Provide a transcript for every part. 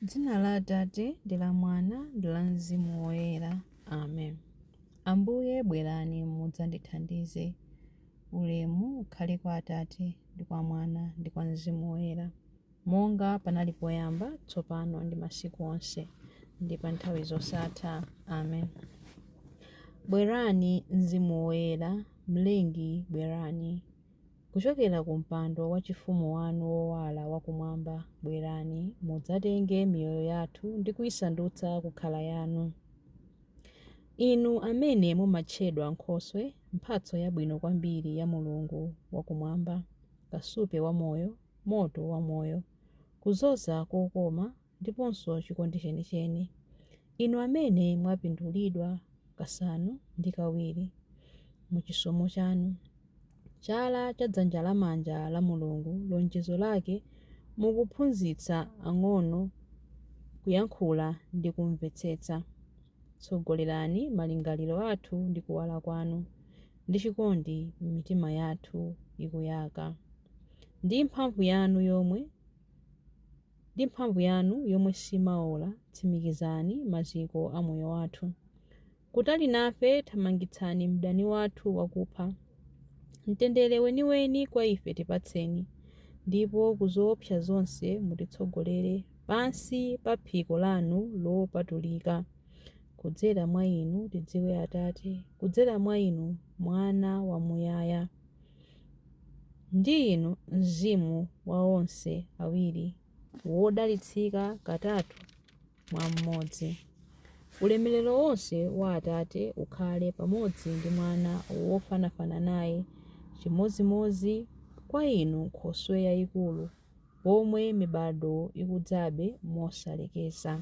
Dzina la Atate ndi la Mwana ndi la Mzimu Woyera. Amen. Ambuye bwerani mudzandithandize. Ulemu ukhale kwa Atate ndi kwa Mwana ndi kwa Mzimu Woyera, monga panali poyamba, tsopano ndi masiku onse, ndi pa nthawi zosatha. Amen. Bwerani Mzimu Woyera, Mlengi bwerani. Kuchokera ku mpando wachifumu wanu wowala wakumwamba, bwerani, mudzatenge miyoyo yathu ndi kuisandutsa kukhala yanu. Inu amene mumatchedwa Nkhoswe, mphatso yabwino kwambiri ya Mulungu wakumwamba, kasupe wa moyo, moto wa moyo, kudzoza kokoma, ndiponso chikondi chenicheni. Inu amene mwapindulidwa 7 mu chisomo chanu, chala cha dzanja lamanja la Mulungu, lonjezo lake, mukuphunzitsa ang'ono kuyankhula ndi kumvetsetsa. Tsogolerani malingaliro athu ndi kuwala kwanu, ndi chikondi m'mitima yathu ikuyaka. Ndi mphamvu yanu yomwe Ndi mphamvu yanu yomwe simaola, tsimikizani maziko a moyo wathu. Kutali nafe thamangitsani mdani wathu wakupha. Mtendere weniweni kwa ife tipatseni, ndipo ku zoopsa zonse mutitsogolere pansi pa phiko lanu lopatulika. Kudzera mwa Inu tidziwe Atate, kudzera mwa Inu Mwana wamuyaya. Ndi Inu Mzimu wa onse awiri, wodalitsika katatu mwa mmodzi. Ulemerero wonse wa Atate ukhale pamodzi ndi Mwana wofanafana naye, chimodzimodzi kwa Inu Nkhoswe yaikulu, pomwe mibadwo ikudzabe mosalekeza.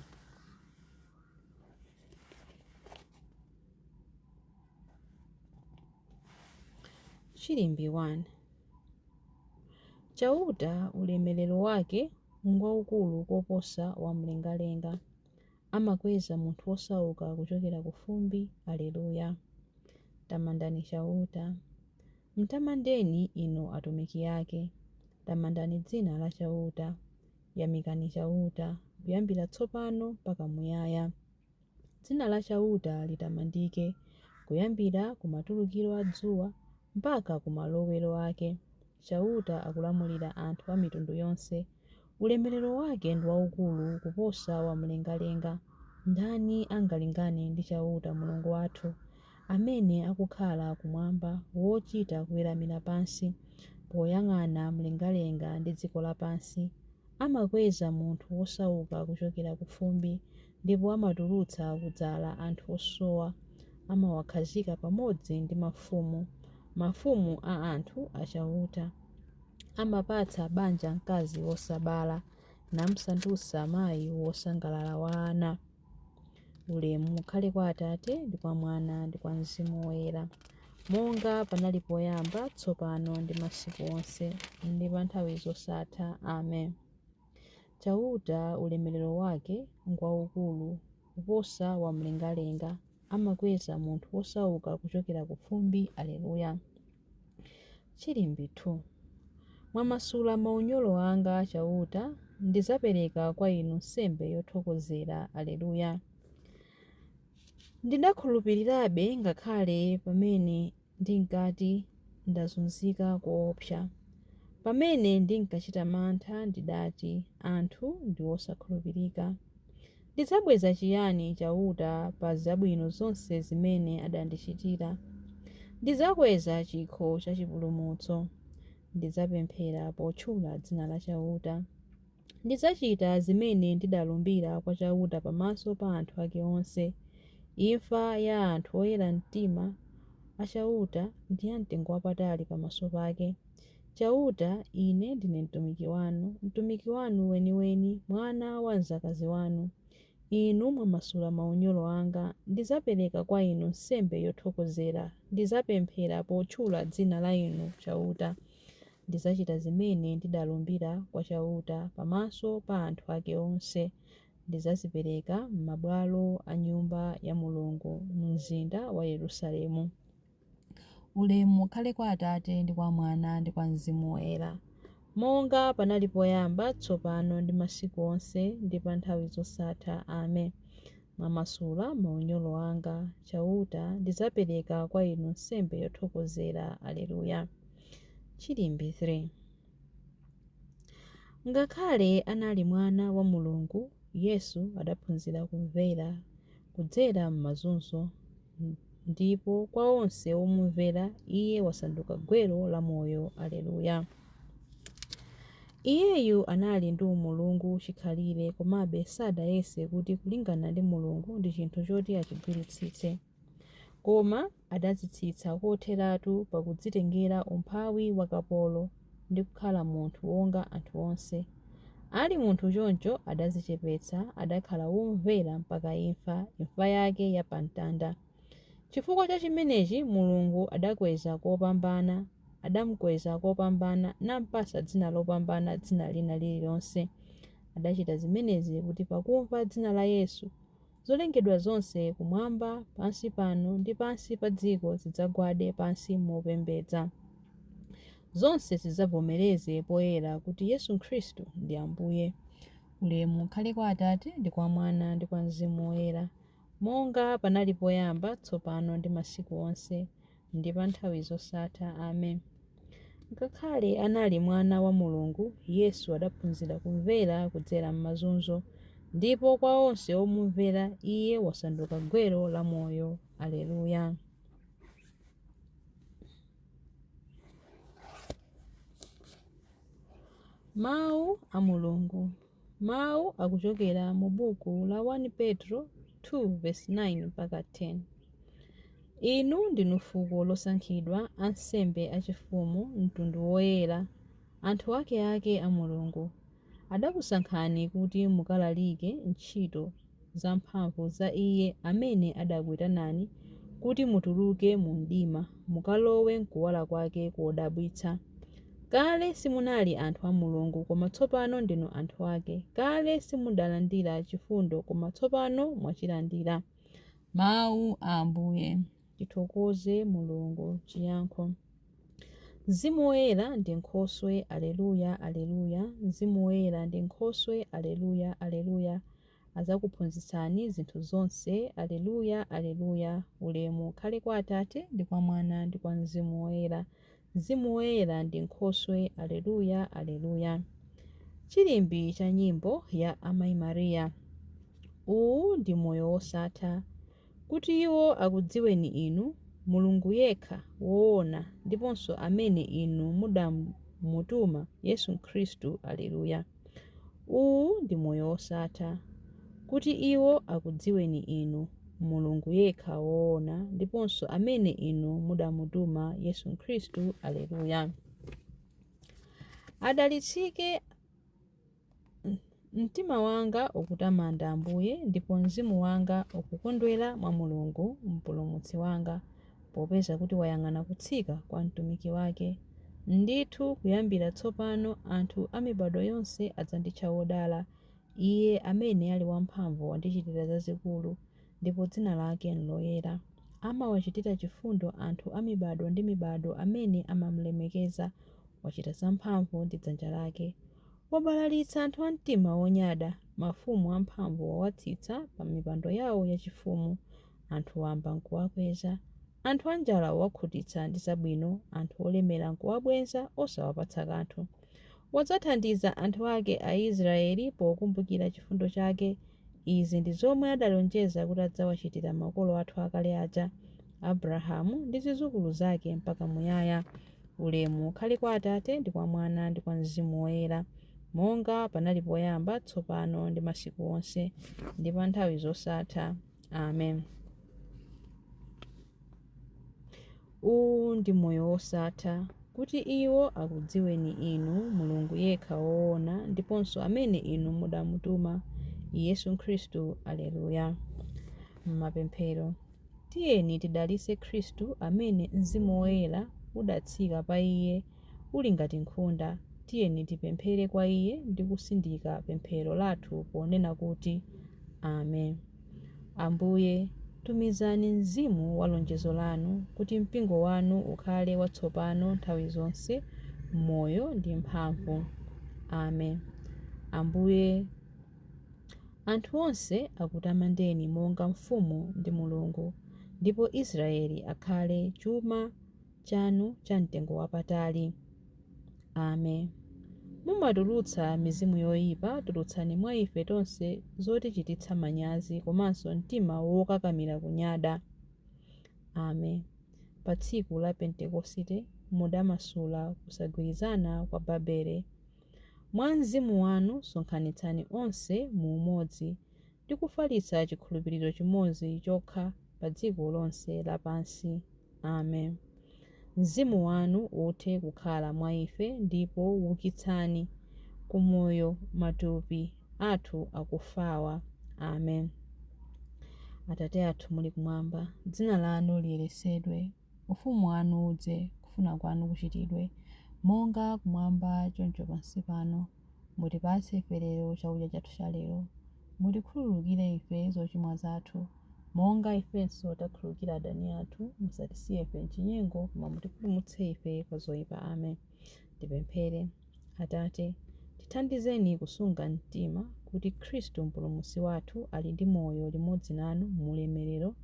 Chilimbi 1. Chauta ulemerero wake ngwaukulu koposa wa mlengalenga. Amakweza munthu wosauka kuchokera ku fumbi. Alleluya. Tamandani Chauta. Mtamandeni inu atumiki ake. Tamandani dzina la Chauta. Yamikani Chauta, kuyambira tsopano mpaka muyaya. Dzina la Chauta litamandike, kuyambira ku matulukiro a dzuwa mpaka ku malowero ake. Chauta akulamulira anthu a mitundu yonse. Ulemerero wake ndi waukulu kuposa wa mlengalenga. Ndani angalingane ndi Chauta Mulungu wathu, amene akukhala kumwamba, wochita kuweramira pansi, poyang'ana mlengalenga ndi dziko lapansi? Amakweza munthu wosauka kuchokera ku fumbi, ndipo amatulutsa kudzala anthu osowa. Amawakhazika pamodzi ndi mafumu, mafumu a anthu a Chauta. Amapatsa banja mkazi wosabala, namsandutsa mai wosangalala wa ana. Ulemu ukhale kwa Atate, ndi kwa Mwana, ndi kwa Mzimu Woyera, monga panali poyamba, tsopano, ndi masiku onse, ndi pa nthawi zosatha. Amen. Chauta ulemerero wake ngwaukulu kuposa wa mlengalenga, amakweza munthu wosauka kuchokera ku fumbi. Alleluya. Chilimbi 2. Mwamasula maunyolo anga, Chauta, ndidzapereka kwa Inu nsembe yothokozera. Alleluya. Ndidakhulupirirabe ngakhale pamene ndinkati ndazunzika koopsa. Pamene ndinkachita mantha ndidati, Anthu ndi osakhulupirika. Ndidzabweza chiyani Chauta pa zabwino zonse zimene adandichitira? Ndidzakweza chikho cha chipulumutso, ndidzapemphera potchula dzina la Chauta. Ndidzachita zimene ndidalumbira kwa Chauta pamaso pa anthu ake onse. Imfa ya anthu oyera mtima a Chauta ndi yamtengowapatali pamaso pake. Chauta, ine ndine mtumiki wanu, mtumiki wanu weniweni, mwana wa mdzakazi wanu. Inu mwamasula maunyolo anga. Ndidzapereka kwa Inu nsembe yothokozera, ndidzapemphera potchula dzina la Inu Chauta. Ndidzachita zimene ndidalumbira kwa Chauta pamaso pa anthu ake onse. Ndidzazipereka m'mabwalo a Nyumba ya Mulungu, m'mzinda wa Yerusalemu. Ulemu ukhale kwa Atate, ndi kwa Mwana, ndi kwa Mzimu Woyera, Monga panali poyamba, tsopano, ndi masiku onse, ndi pa nthawi zosatha. Amen. Mwamasula maunyolo anga, Chauta, ndidzapereka kwa Inu nsembe yothokozera. Alleluya. Chilimbi 3. Ngakhale anali Mwana wa Mulungu, Yesu adaphunzira kumvera kudzera m'mazunzo, ndipo kwa onse omumvera Iye wasanduka gwero la moyo. Alleluya. Iyeyu anali ndi umulungu chikhalire, komabe sadayese kuti kulingana ndi Mulungu ndi chinthu choti achigwiritsitse. Koma adadzitsitsa kotheratu pakudzitengera umphawi wa kapolo, ndi kukhala munthu wonga anthu onse. Ali munthu choncho adadzichepetsa, adakhala womvera mpaka imfa, imfa yake ya pa mtanda. Chifukwa cha chimenechi Mulungu adamkweza kopambana, nampatsa dzina lopambana dzina lina lililonse. Adachita zimenezi kuti pakumva dzina la Yesu, zolengedwa zonse kumwamba, pansi pano ndi pansi pa dziko zidzagwade pansi mopembedza. Zonse zidzavomereze poyera kuti Yesu Khristu ndi Ambuye. Ulemu ukhale kwa Atate, ndi kwa Mwana, ndi kwa Mzimu Woyera, monga panali poyamba, tsopano, ndi masiku onse, ndi pa nthawi zosatha. Amen. Ngakhale anali Mwana wa Mulungu, Yesu adaphunzira kumvera kudzera m'mazunzo, ndipo kwa onse omumvera Iye wasanduka gwero la moyo. Alleluya. Mawu a Mulungu. Mawu akuchokera mu buku la 1 Petro 2:9 mpaka 10. Inu ndinu fuko losankhidwa, ansembe achifumu, mtundu woyera, anthu akeake a Mulungu. Adakusankhani kuti mukalalike ntchito zamphamvu za Iye amene adakuitanani kuti mutuluke mu mdima, mukalowe m'kuwala kwake kodabwitsa. Kale simunali anthu a Mulungu, koma tsopano ndinu anthu ake. Kale simudalandira chifundo, koma tsopano mwachilandira. Mawu a Ambuye. Tithokoze Mulungu. Chiyankho. Mzimu Woyera ndi Nkhoswe, Alleluya, Alleluya. Mzimu Woyera ndi Nkhoswe, Alleluya, Alleluya. Adzakuphunzitsani zinthu zonse, Alleluya, Alleluya. Ulemu ukhale kwa Atate, ndi kwa Mwana, ndi kwa Mzimu Woyera. Mzimu Woyera ndi Nkhoswe, Alleluya, Alleluya. Chilimbi cha nyimbo ya Amayi Maria. Uwu ndi moyo wosatha, kuti iwo akudziweni Inu, Mulungu yekha woona, ndiponso amene Inu mudamutuma, Yesu Khristu. Alleluya. Uwu ndi moyo wosatha, kuti iwo akudziweni Inu, Mulungu yekha woona, ndiponso amene Inu mudamutuma, Yesu Khristu. Alleluya. Adalitsike. Mtima wanga ukutamanda Ambuye, ndipo mzimu wanga ukukondwera mwa Mulungu Mpulumutsi wanga, popeza kuti wayang'ana kutsika kwa mtumiki wake. Ndithu, kuyambira tsopano anthu a mibadwo yonse adzanditcha wodala. Iye amene ali wamphamvu wandichitira zazikulu, ndipo dzina lake n'loyera. Amawachitira chifundo anthu a mibadwo ndi mibadwo amene amam'lemekeza. Wachita zamphamvu ndi dzanja lake. Wabalalitsa anthu a mtima wonyada, mafumu amphamvu wawatsitsa pa mipando yawo yachifumu, anthu wamba n'kuwakweza. Anthu anjala wawakhutitsa ndi zabwino, anthu olemera n'kuwabweza osawapatsa kanthu. Wadzathandiza anthu ake Aisraeli pokumbukira chifundo chake. Izi ndi zomwe adalonjeza kuti adzawachitira makolo athu akale aja, Abrahamu ndi zidzukulu zake mpaka muyaya. Ulemu ukhale kwa Atate, ndi kwa Mwana, ndi kwa Mzimu Woyera, monga panali poyamba, tsopano, ndi masiku onse, ndi pa nthawi zosatha. Amen. Uwu ndi moyo wosatha, kuti iwo akudziweni Inu, Mulungu yekha woona, ndiponso amene Inu mudamutuma, Yesu Khristu. Alleluya. Mapemphero. Tiyeni tidalitse Khristu amene Mzimu Woyera udatsika pa Iye uli ngati nkhunda. Tiyeni tipemphere kwa Iye ndi kusindika pemphero lathu ponena kuti, Amen. Ambuye, tumizani Mzimu wa lonjezo lanu, kuti mpingo wanu ukhale watsopano nthawi zonse moyo ndi mphamvu. Amen. Ambuye, anthu onse akutamandeni monga Mfumu ndi Mulungu, ndipo Israeli akhale chuma chanu cha mtengo wapatali. Amen. Mumatulutsa mizimu yoyipa, tulutsani mwa ife tonse zotichititsa manyazi komanso mtima wokakamira kunyada. Amen. Pa tsiku la Pentekosite mudamasula kusagwirizana kwa Babele. Mwa Mzimu wanu sonkhanitsani onse mu umodzi ndi kufalitsa chikhulupiriro chimodzi chokha pa dziko lonse lapansi. Amen. Mzimu wanu uthe kukhala mwa ife ndipo wukitsani ku moyo matupi athu akufawa. Amen. Atate athu muli kumwamba, dzina lanu liyeretsedwe, ufumu wanu udze, kufuna kwanu kuchitidwe, monga kumwamba choncho pansi pano. Mutipatse ife lero chakudya chathu cha lero. Mutikhululukire ife zochimwa zathu, monga ifenso takhululukira adani athu. Musatisiye ife m'chinyengo, koma mutipulumutse ife kwa zoyipa. Amen. Tipemphere. Atate, tithandizeni kusunga mtima kuti Khristu Mpulumutsi wathu ali ndi moyo limodzi nanu mu ulemerero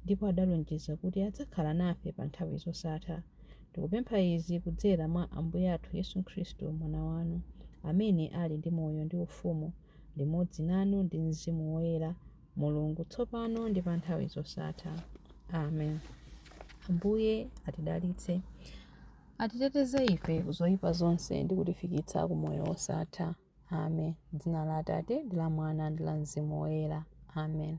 ndipo adalonjeza kuti adzakhala nafe pa nthawi zosatha. Tikupempha izi kudzera mwa Ambuye athu Yesu Khristu Mwana wanu, amene ali ndi moyo ndi ufumu limodzi nanu ndi Mzimu Woyera, Mulungu, tsopano ndi pa nthawi zosatha. Amen. Ambuye atidalitse, atiteteze ife ku zoyipa zonse ndi kutifikitsa ku moyo wosatha. Amen. Dzina la Atate ndi la Mwana ndi la Mzimu Woyera. Amen.